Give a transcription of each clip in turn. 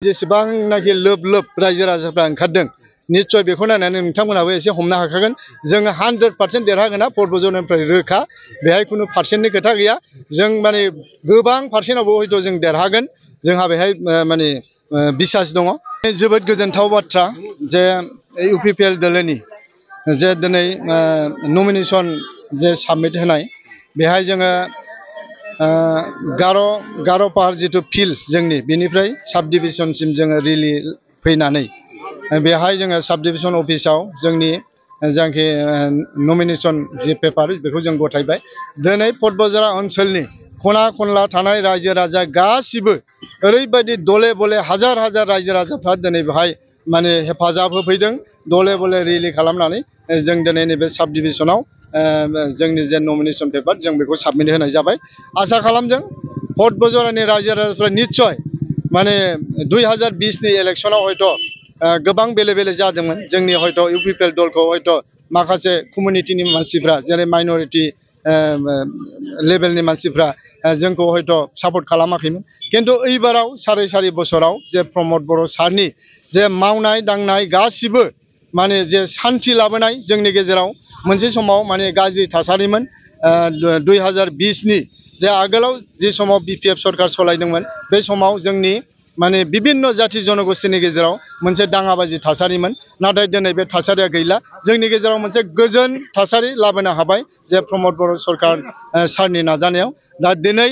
जेसेबांनाखि लोब लोब रायजो राजाफ्रा ओंखारदों निश्चय बेखौ नायनानै नोंथांमोनाबो एसे हमनो हाखागोन जोङो 100% देरहागोना पर्बजननिफ्राय रोखा बेहाय खुनु पार्सेन्टनि खोथा गैया जों माने गोबां पार्सेन्टआवबो हयथ' जों देरहागोन जोंहा बेहाय माने बिसास दङ जोबोद गोजोनथाव बाथ्रा जे इउपिपिएल दोलोनि जे दिनै नमिनेशन जे साबमिट होनाय बेहाय जोङो गार' पाहार जिथु फिल्ड जोंनि बेनिफ्राय साब डिभिजनसिम जोङो रिलि फैनानै बेहाय जोङो साब डिभिजन अफिसाव जोंनि जायखि नमिनेशन जि पेपार बेखौ जों गथायबाय दिनै पदबजरा ओनसोलनि खना खनला थानाय रायजो राजा गासिबो ओरैबायदि दले बले हाजार हाजार रायजो राजाफ्रा दिनै बेहाय माने हेफाजाब होफैदों दले बले रिलि खालामनानै जों दिनै नैबे साब डिभिजनाव जोंनि जे नमिनेशन पेपार जों बेखौ साबमिट होनाय जाबाय आसा खालामदों पदबजरानि रायजो राजाफ्रा निश्चय माने 2020 नि इलेक्शनाव हयथ' गोबां बेले बेले जादोंमोन जोंनि हयथ' इउपिपिएल दलखौ हयथ' माखासे कमिउनिटिनि मानसिफ्रा जेरै माइनरिटि लेभेलनि मानसिफ्रा जोंखौ हयथ' सापर्ट खालामाखैमोन किन्तु एइबाराव सारि बोसोराव जे प्रमद बर' सारनि जे मावनाय दांनाय गासिबो माने जे शान्ति लाबोनाय जोंनि गेजेराव मोनसे समाव माने गाज्रि थासारिमोन 2020 नि जे आगोलाव जे समाव बिपिएफ सरकार सलायदोंमोन बे समाव जोंनि माने बिभिन्न जाति जनगोष्ठीनि गेजेराव मोनसे दाङाबाजि थासारिमोन नाथाय दिनै बे थासारिया गैला जोंनि गेजेराव मोनसे गोजोन थासारि लाबोनो हाबाय जे प्रमद बर' सरकार सारनि नाजानायाव दा दिनै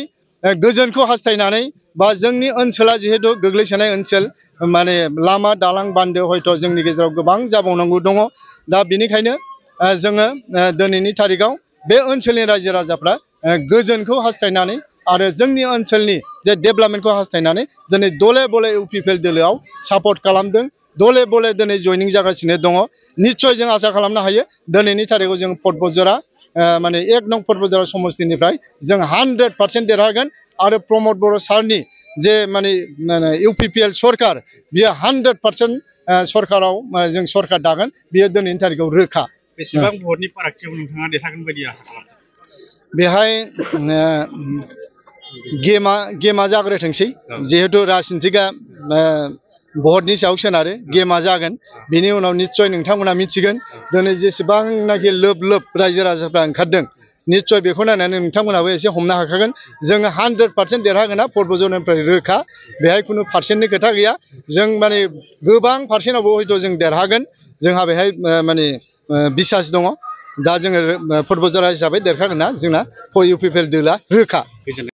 गोजोनखौ हास्थायनानै बा जोंनि ओनसोला जिहेतु गोग्लैसोनाय ओनसोल माने लामा दालां बान्दो हयथ' जोंनि गेजेराव गोबां जाबावनांगौ दङ दा बेनिखायनो जोङो दिनैनि तारिखाव बे ओनसोलनि रायजो राजाफ्रा गोजोनखौ हास्थायनानै आरो जोंनि ओनसोलनि जे डेभेलपमेन्टखौ हास्थायनानै दिनै दले बले इउपिपिएल दोलोआव सापर्ट खालामदों दले बले दिनै जयनिं जागासिनो दङ निश्चय जों आसा खालामनो हायो दिनैनि तारिखाव जों पदबजरा माने 1 नं पदबजरा समस्तिनिफ्राय जों 100% देरहागोन आरो प्रमद बर' सारनि जे माने इउपिपिएल सरकार बियो 100% सरकाराव जों सरकार दागोन बियो दिनैनि तारिखाव रोखा बेसेबां भटनि फारागथियाव नोंथाङा देरहागोन बायदि आसा खालामदों बेहाय गेमा जाग्रोथोंसै जिहेतु राजनितिकआ भटनि सायाव सोनारो गेमा जागोन बिनि उनाव निश्चय नोंथांमोना मिथिगोन दिनै जेसेबांनाखि लोब लोब रायजो राजाफ्रा ओंखारदों निश्चय बेखौ नायनानै नोंथांमोनाबो एसे हमनो हाखागोन जोङो 100% देरहागोना पर्बजननिफ्राय रोखा बेहाय खुनु पार्सेन्टनि खोथा गैया जों माने गोबां पार्सेन्टआवबो हयथ' जों देरहागोन जोंहा बेहाय माने बिसास दङ दा जोङो पर्बजरा हिसाबै देरखागोन ना जोंना इउपिपिएल दोलोआ रोखा